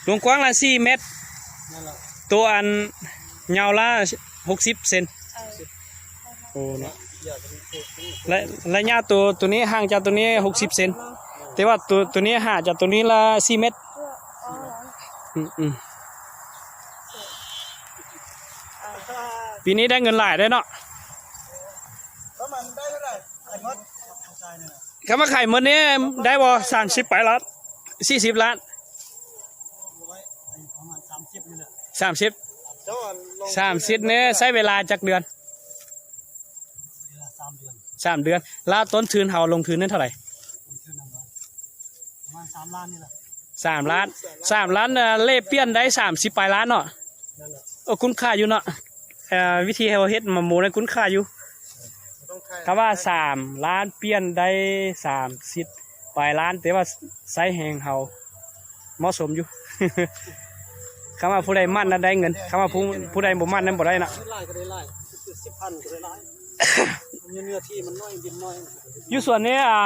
ລວງກວ້າງລະສີ່ແມັດ ໂຕອັນຍາວລະຫົກສິບເຊັນ. ໂອ້ເນາະ ໄລ ໄລຍະໂຕ ໂຕນີ້ຫ່າງຈາກໂຕນີ້ຫົກສິບເຊັນ ແຕ່ວ່າໂຕ ໂຕນີ້ຫ່າງຈາກໂຕນີ້ລະສີ່ແມັດ. ອືມ ອືມ ປີນີ້ໄດ້ເງິນຫຼາຍເດ້ເນາະ. ປະມານໄດ້ເທົ່າໃດ ຂາຍໝົດ ຂາຍໝົດນີ້ໄດ້ບໍ່ ສາມສິບປາຍລ້ານ ສີ່ສິບລ້ານ ປະມານສາມສິບນີ້ແຫຼະ ສາມສິບ ສາມສິບນີ້ໃຊ້ເວລາຈັກເດືອນ? ເວລາສາມເດືອນ ສາມເດືອນ. ແລ້ວຕົ້ນທຶນເຮົາລົງທຶນນັ້ນເທົ່າໃດ? ລົງທຶນນັ້ນປະມານສາມລ້ານນີ້ແຫຼະ ສາມລ້ານ ສາມລ້ານ ເອີ ແລກປ່ຽນໄດ້ສາມສິບປາຍລ້ານເນາະ. ໂອ້ ຄຸ້ມຄ່າຢູ່ເນາະ ເອີ ວິທີເຮົາເຮັດໝາກໂມນັ້ນຄຸ້ມຄ່າຢູ່. ຄຳວ່າສາມລ້ານປ່ຽນໄດ້ສາມສິບປາຍລ້ານ ແຕ່ວ່າໃຊ້ແຮງເຮົາເໝາະສົມຢູ່. ຄຳວ່າຜູ້ໃດໝັ້ນນັ້ນໄດ້ເງິນ ຄຳວ່າຜູ້ ຜູ້ໃດບໍ່ໝັ້ນນັ້ນບໍ່ໄດ້ເນາະ. ຫຼາຍກໍໄດ້ຫຼາຍ ສິບພັນກໍໄດ້ຫຼາຍ ເນື້ອທີ່ມັນນ້ອຍ ດິນນ້ອຍ. ຢູ່ສວນນີ້ ອ່າ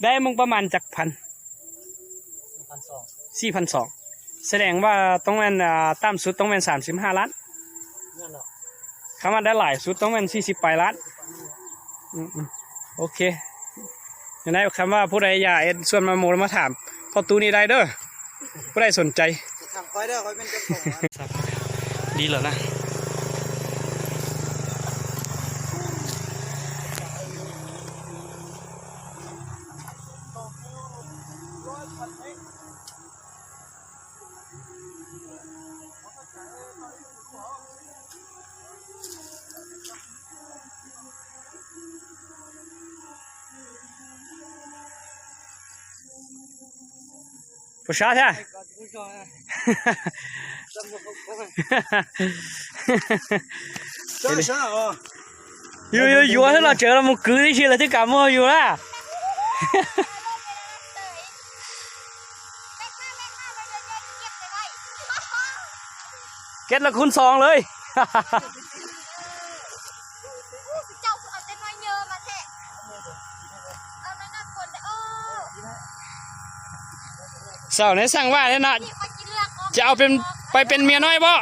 ໄດ້ມຸງປະມານຈັກພັນ? ສີ່ພັນສອງ ສະແດງວ່າຕ້ອງແມ່ນ ອ່າ ຕ່ຳສຸດຕ້ອງແມ່ນສາມສິບຫ້າລ້ານ. ແມ່ນແລ້ວ ຄຳວ່າໄດ້ຫຼາຍສຸດຕ້ອງແມ່ນສີ່ສິບປາຍລ້ານ. ອືມໆ ໂອເຄ ຈັ່ງໃດຄຳວ່າຜູ້ໃດຢາກເຮັດສວນໝາກໂມມາຖາມພໍ່ຕູ້ນີ້ໄດ້ເດີ ຜູ້ໃດສົນໃຈ. ຖາມຂ້ອຍເດີ ຂ້ອຍເປັນເຈົ້າຂອງ. ດີແລ້ວນະ. ບໍ່ຊ້າແທ້ ຊ້າໆ ອໍ ຢູ່ໆ ຢູ່ ເຈົ້າລະມັນກືທີ່ຊິລະ ທີ່ກາໝໍຢູ່ລະ. ເກັດລະຄູນສອງເລີຍ. ເຈົ້າຄືເອົາແຕ່ໜ້ອຍເຍີມາແທ້ ເອົາໜ້ອຍໆຄົນເດີ. ເຊົາໃນສັ່ງວ່າແທ້ເນາະ ຈະເອົາເປັນ ໄປເປັນເມຍນ້ອຍບໍ່?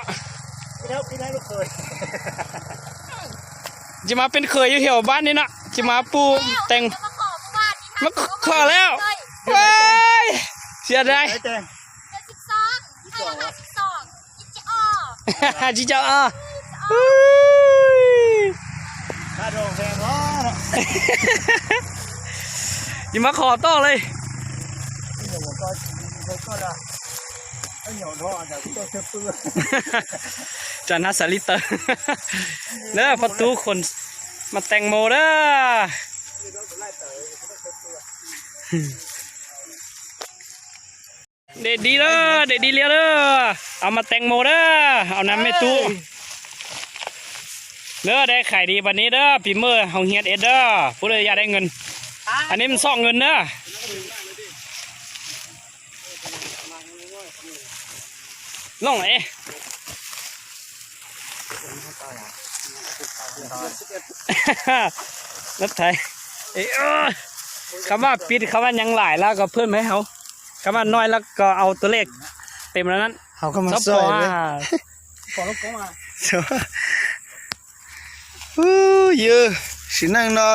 ຊິມາເປັນເຂີຍຢູ່ແຖວບ້ານນີ້ເນາະ ຊິມາປູແຕ່ງ ມາຂໍແລ້ວ. ເວີຍ ເສຍດາຍ. ເດືອນສິບສອງ ໃຫ້ລະຫ້າສິບສອງ ຈິຈະອໍ ຈິຈະອໍ ຄ່າດອງແພງເນາະ. ຢ່າມາຂໍຕໍ່ເລີຍ. ຈານຮັດສາລິເຕີເດີ ພໍ່ຕູ້ຄົນມາແຕ່ງໂມເດີ. ເດັດດີເດີ ເດັດດີເລີຍເດີ ເອົາມາແຕ່ງໂມເດີ ເອົານຳແມ່ຕູ້ເດີ. ໄດ້ຂາຍດີປານນີ້ເດີ ຝີມືໂຮງຮຽນເອດເດີ ຜູ້ໃດຢາກໄດ້ເງິນ ອັນນີ້ມັນຊອກເງິນເດີ. ລົງເອ ລົດໄຖ ເອີ ຄຳວ່າປິດ ຄຳວ່າຍັງຫຼາຍແລ້ວກໍເພີ່ມໃຫ້ເຮົາ ຄຳວ່ານ້ອຍແລ້ວກໍເອົາຕົວເລກເຕັມແລ້ວນັ້ນ ເຮົາກໍມາຊ່ອຍເລີຍ. ຂໍລົບກົງມາ ອູ້ ເຢີ ຊິນັ່ງເນາະ.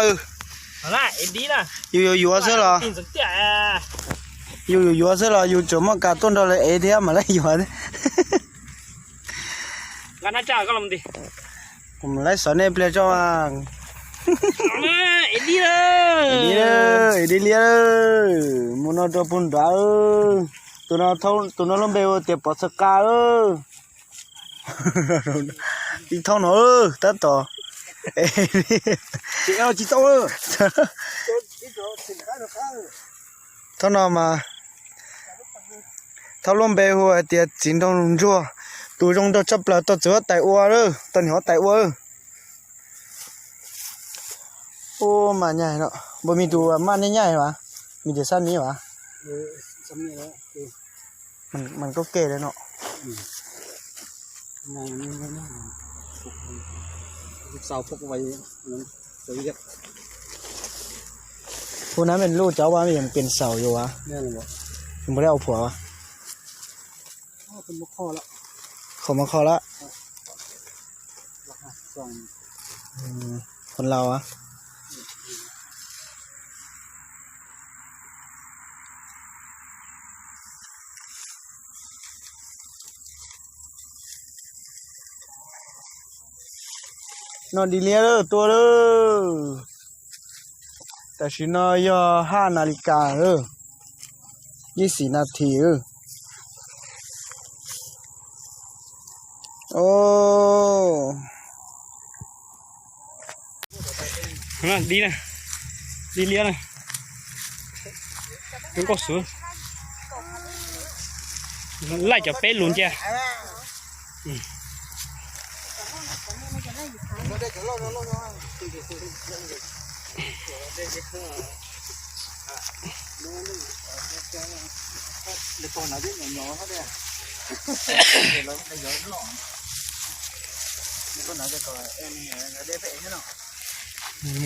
ເອົາລະ ເອັດດີລະ ຢູ່ຢູ່ເຊີລະ ຕີນສັນເຕຍ ຢູ່ຢູ່ເຊີລະ ຢູ່ຈົນໝົດກາຕົ້ນດອກເລີຍ ເອດຽມາລະຢູ່ ງານອາຈານກໍລຳຕິ ຜົມໄລສອນໃຫ້ເປລເຈົ້າອ່າງ ເອັດດີເດີ ເອັດດີເດີ ເອັດດີເລີຍ ໂມໂນໂຕພຸນດາເອີ ໂຕນອເທົ່າ ໂຕນອລົມເບວເຕປອດສະກາເອີ. ຈີເທົ່າໜໍ ເອີ ຕັດຕໍ່ ຈີເອົາຈີເຕົ້າ ເອີ ເທົ່າໜໍມາ ເທົ່າລົມເບຫົວເຕຍຈີນເທົ່າໜໍ ຕູຈົ່ງເທົ່າຈັບປາຕໍ່ເຈືອໄຕອັວເດີ ຕອນນີ້ເຮົາໄຕອັວເອີ. ໂອ້ ໝາໃຫຍ່ເນາະ ບໍ່ມີຕູໝາໃຫຍ່ໆຫວາ ມີແຕ່ຊັ້ນນີ້ຫວາ. ເອີ ຊ່ຳນີ້ແຫຼະ ມັນ ມັນກໍແກ່ແລ້ວເນາະ ອືມ ລູກສາວພົກໄວ້ນັ້ນ ໄປວຽກ ຜູ້ນັ້ນແມ່ນລູກເຈົ້າຫວາ ຍັງເປັນສາວຢູ່ຫວາ ແມ່ນບໍ່ ຍັງບໍ່ໄດ້ເອົາຜົວຫວາ. ເພິ່ນບໍ່ຂໍລະ ເຂົາມາຂໍລະ ລະຫາສອງ ອືມ ຄົນລາວອະ. ນອນດີເລີຍເດີ ຕົວເດີ. ແຕ່ຊິນອນຢໍ້ຫ້ານາລິກາເດີ ຍີ່ສິບນາທີເດີ. ໂອ້ ນະ ດີນະ ດີເລີຍນະ. ມັນກໍສູງ ໄລ່ຈາກເປລຸນເຈ້ຍ. ອື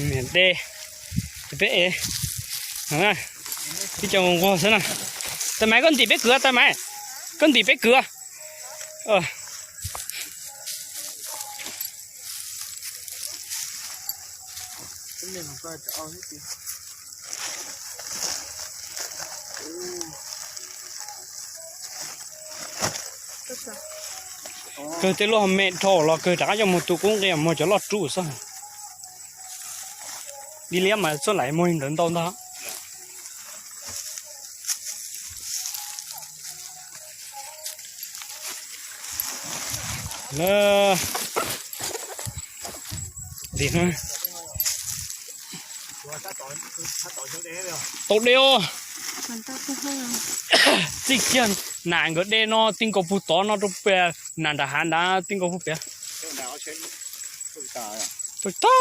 ມ ເດ ເປເອ ຫັ້ນນະ ທີ່ຈະງົວຊັ້ນນະ. ຕາໄໝ ກ້ອນຕີເປັກເກືອ ຕາໄໝ ກ້ອນຕີເປັກເກືອ. ເອີ Kơ tê lô mẹ thỏ lò kơ đã cho một tụ cũng kìa, một chó lọt trụ sao. Đi liếm mà suốt lại môi đến đâu đó. Lơ. Đi thôi. Tộc đeo. Tộc đeo. Tộc đeo. Tộc đeo. Tộc đeo. ນາງກໍເດເນາະ ຕິງກໍຜູ້ຕອນເນາະ ຕົວແປນາງທະຫານນະ ຕິງກໍຜູ້ແປນ ຕົວຕາ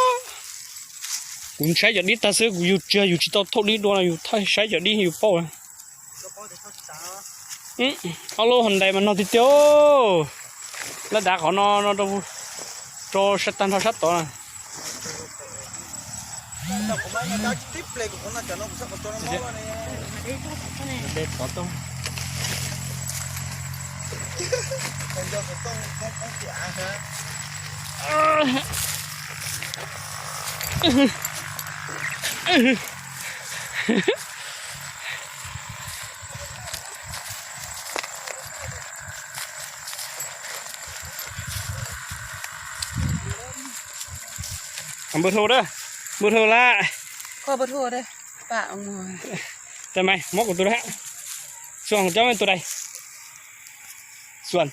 ກູໃຊ້ຈະດິດຕາເສືອ ກູຢູ່ເຈື່ອຢູ່ຊິຕອນໂທດນີ້ດວງນະ ຢູ່ໄທໃຊ້ຈະດິດຢູ່ເປົ້ານະ. ອື ເອົາໂລຮອນໄດມານອນຕິດຕຽວ ລະດາເຂົານອນ ນອນໂຕ ໂຕຊັດຕັນເທົ່າຊັດຕອນນະ. ເອົາເບີໂທເດີ ເບີໂທລະ ຂໍເບີໂທເດີ ປະເອົາໝໍ ໄດ້ໄໝ ໝໍກກັບໂຕໃດ ສ່ວນຂອງເຈົ້າແມ່ນໂຕໃດ ສ່ວນ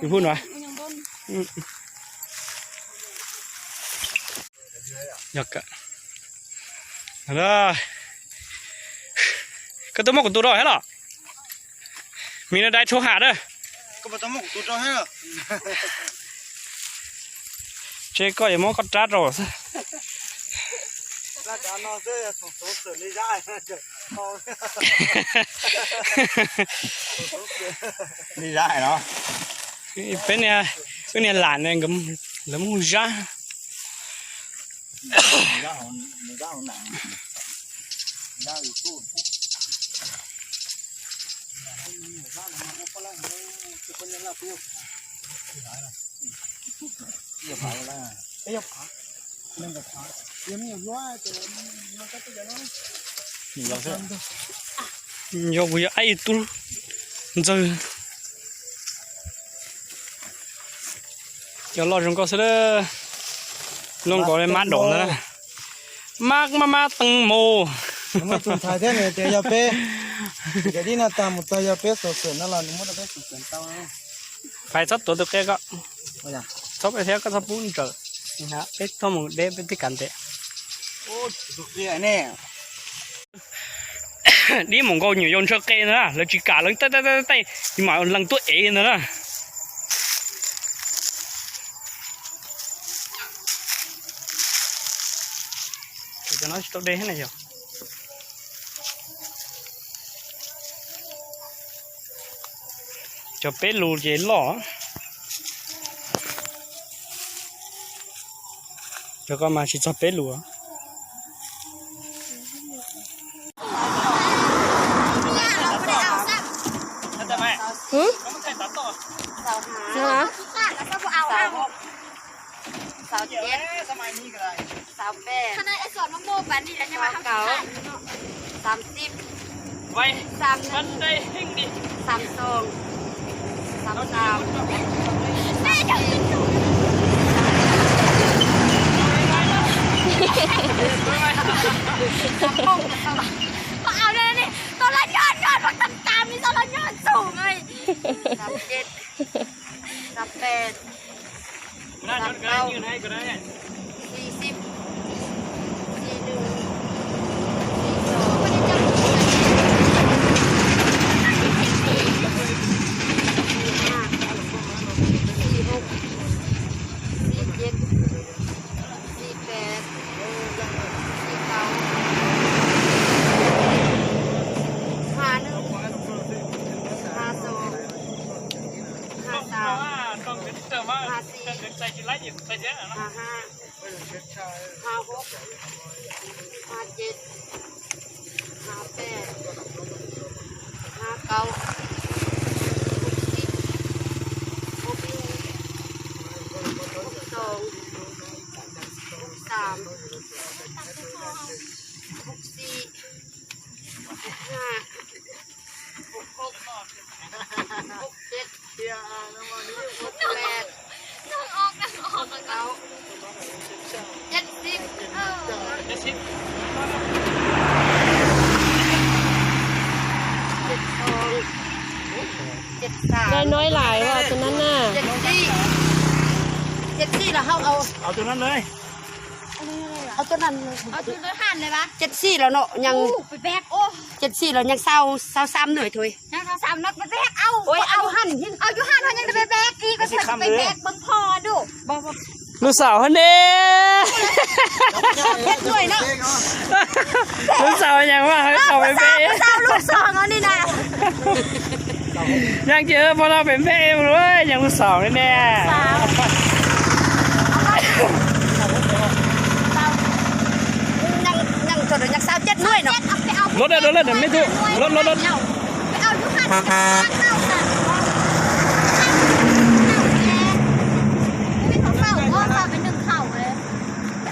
ຢູ່ພຸ້ນຫວາ ອືມ. ຢາກກະ ເອີ ກໍຕົວໝົກຕົວດອຍຫັ້ນເນາະ ມີແນວໃດໂທຫາເດີ ກໍບໍ່ຕ້ອງໝົກຕົວດອຍຫັ້ນເນາະ ເຈກໍຢ່າໝໍກໍຕາດອ ນີ້ໄດ້ເນາະ ເປັນແນວ ເປັນແນວຫຼານແມ່ນກໍລະໝູຢາ Yo voy a ir tú. Yo lo jong ko se le. Long ko le ma dong le. Ma ma ma teng mo. Mo tun thai de ne te ya pe. Ya di na ta mo ta ya pe so se na la ni mo ta pe so se ta. Phải sắp tổ được cái gọ. Sắp cái theo cái sắp bún trở. Nè, cái thơm mùng đế với cái cắn thế. Ô, được cái này. Đi mùng gò nhiều yon sơ kê nữa, là chỉ cả lưng tay tay tay tay, thì mà lưng tôi ế nữa đó. Cho nó tốc đế thế này rồi. ຈະເປັນລູເຈຫຼໍ ແລ້ວກໍມາຊິຈະເປັນລູ ຫື ສາມສິບຫ້າ ສາມສິບຫົກ ສາມສິບເຈັດ ສາມສິບແປດ ຂະໜາດໄອ້ສອນມະໂມປານນີ້ແລ້ວຍັງວ່າເຮົາຂີ້ຄ້ານເນາະ ສາມສິບ ໄວ ສາມສິບເອັດ ມັນໄດ້ເຮັງດີ ສາມສິບສອງ ສາມສິບສາມ ແມ່ເຈົ້າກິນຢູ່ ບໍ່ເອົາແລ້ວນີ້ ໂຕລະຍອດ ຍອດບັກຕຳຕາມີໂຕລະຍອດສູງເລີຍ ສາມສິບເຈັດ ສາມສິບແປດ ສາມສິບເກົ້າ ສີ່ສິບ ສີ່ສິບເອັດ ສີ່ສິບສອງ ສີ່ສິບຫ້າ ສີ່ສິບຫົກ ສີ່ສິບເຈັດ ສີ່ສິບແປດ ສີ່ສິບເກົ້າ ຫ້າສິບເອັດ ຫ້າສິບສອງ ຫ້າສິບສາມ ຫ້າສິບສີ່ ຫ້າສິບຫ້າ ຫ້າສິບຫົກ ຫ້າສິບເຈັດ ຫ້າສິບແປດ ຫ້າສິບເກົ້າ ຫົກສິບ ຫົກສິບເອັດ ຫົກສິບສອງ ຫົກສິບສາມ ຫົກສິບສີ່ ຫົກສິບຫ້າ ຫົກສິບຫົກ ຫົກສິບເຈັດ ຫົກສິບແປດ ນ້ຳອອກ ນ້ຳອອກ ຫົກສິບເກົ້າ ເຈັດສິບ ເອີ ເຈັດສິບ ເຈັດສອງ ເຈັດສາມ ໄດ້ນ້ອຍຫຼາຍວ່າຕົວນັ້ນນະ ເຈັດສີ່ ເຈັດສີ່ ແລ້ວເຮົາເອົາ ເອົາຕົວນັ້ນເລີຍ ເອົາຕົວນັ້ນ ເອົາຕົວນັ້ນຫັ້ນເລີຍວະ ເຈັດສີ່ ແລ້ວເນາະ ຍັງ ໂອ້ ໄປແບກ ໂອ້ ເຈັດສີ່ ແລ້ວຍັງຊາວ ຊາວສາມໜ່ວຍໂທ້ຍ ຍັງຊາວສາມໜ່ວຍ ໄປແບກເອົາ ໂອ້ຍ ເອົາຢູ່ຫັ້ນ ເອົາຢູ່ຫັ້ນ ເຮົາຍັງໄດ້ໄປແບກອີກ ກໍຊິໄປແບກເບິ່ງພໍ່ດູ ບໍ່ ບໍ່ ລູກສາວຫັ້ນເດ້ ເຈັດໜ່ວຍເນາະ ລູກສາວຫຍັງວະ ໃຫ້ເຂົາໄປແບກ ລູກສາວ ລູກສອງ ເອົານີ້ນະ ຍັງເຈີພໍ່ລາວເປັນແມ່ເອງເວີຍ ຍັງລູກສາວແນ່ໆ ສາວ ຍັງ ຍັງເທົ່າໃດ ຍັງຊາວເຈັດໜ່ວຍເນາະ ລົດເດີ ລົດເດີ ແມ່ຕູ້ ລົດ ລົດ ລົດ ໄປເອົາຢູ່ຫັ້ນ ເອົາຊັ້ນ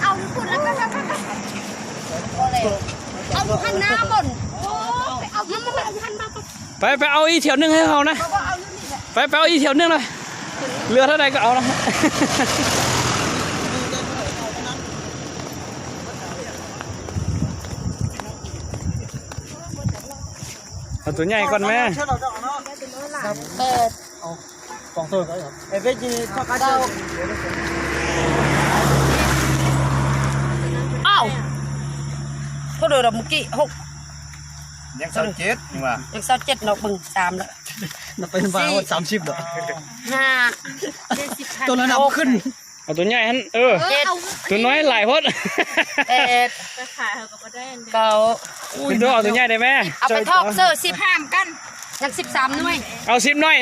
ເອົາຢູ່ພຸ້ນ ແລ້ວກໍ ກໍ ກໍ ກໍ ເອົາຢູ່ຫັ້ນນະບົນ ໂອ້ ໄປເອົາຢູ່ຫັ້ນນະ ໄປ ໄປເອົາອີກຖ້ຽວໜຶ່ງໃຫ້ເຮົານະ ໄປ ໄປເອົາອີກຖ້ຽວໜຶ່ງນະ ເຫຼືອເທົ່າໃດກໍເອົານະ ເອົາຕົວໃຫຍ່ກ່ອນແມ່ ສາມແປດ ເອົາ ສອງໂຕ ເອີ ເປັນຈີ່ ເກົ້າ ເທົ່າເດີມເມື່ອກີ້ ຫົກ ຍັງຊາວເຈັດ ຍັງວ່າ ຍັງຊາວເຈັດເນາະ ເບິ່ງສາມແລ້ວ ນັບໄປນັບມາ ສີ່ ຮອດສາມສິບແລ້ວ ຫ້າ ຕົວລະນັບຂຶ້ນ ເອົາຕົວໃຫຍ່ຫັ້ນ ເອີ ເຈັດ ຕົວນ້ອຍຫຼາຍໂພດ ແປດ ໄປຂາຍເຮົາກໍບໍ່ໄດ້ອັນເດີ ເກົ້າ ເປັນຕົວ ເອົາຕົວໃຫຍ່ໄດ້ແມ່ ເອົາໄປທອກເຊີ ສິບ ຫ້າມກັນ ຍັງສິບສາມໜ່ວຍ ເອົາສິບໜ່ວຍ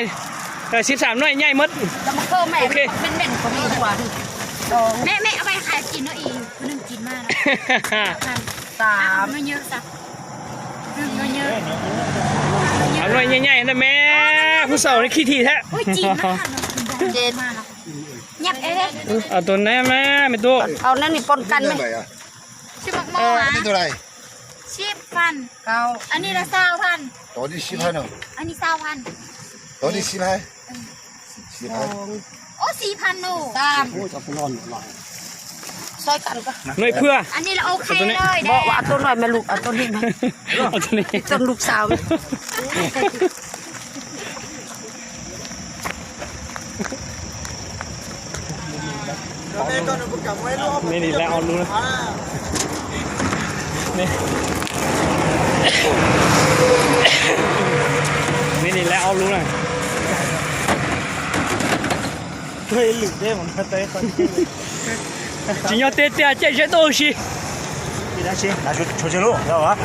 ເອີ ສິບສາມໜ່ວຍໃຫຍ່ໝົດ ແລ້ວມາເພີ່ມແມ່ ໂອເຄ ເໝັນໆ ກໍມີຫົວ ສອງ ແມ່ ແມ່ເອົາໄປຂາຍກິນເນາະ ອີກຜູ້ໜຶ່ງກິນມາເນາະ ສາມ ໜ່ວຍເຍອະຊະ ໜ່ວຍເຍອະ ເອົາໜ່ວຍໃຫຍ່ໆນະແມ່ ຜູ້ສາວນີ້ຂີ້ຖີ່ແທ້ ໂອ້ຍ ຈີນມາ ເຈັດ ມາແລ້ວ ຫຍັບເອເດ້ ເອົາຕົວນັ້ນມາແມ່ຕູ້ ເອົານັ້ນນີ້ປົນກັນແມ່ ຊິໝາກໝໍ ເອີ ອັນນີ້ເທົ່າໃດ ສິບພັນ ເກົ້າ ອັນນີ້ລະຊາວພັນ ໂຕນີ້ສິບພັນເນາະ ອັນນີ້ຊາວພັນ ໂຕນີ້ສິບພັນ ເອີ ສິບພັນ ໂອ້ ສີ່ພັນໂນ ສາມ ໂອ້ຍ ເອົາໄປນອນຫຼາຍ ຊ່ອຍກັນກໍ ໜ່ວຍເພື່ອ ອັນນີ້ລະໂອເຄເລີຍເດ້ ບໍ່ວ່າເອົາຕົວນ້ອຍແມ່ລູກ ເອົາຕົວນີ້ແມ່ ເອົາຕົວນີ້ ຕົວລູກສາວ ນີ້ນີ້ແຫຼະ ເອົາລູກນະ ນີ້ ນີ້ນີ້ແຫຼະ ເອົາລູກນະ ເຄີຍລຶກເດ້ ມັນເຕະ Signor Tete, c'è gente così. Là, je, je, je, là, va.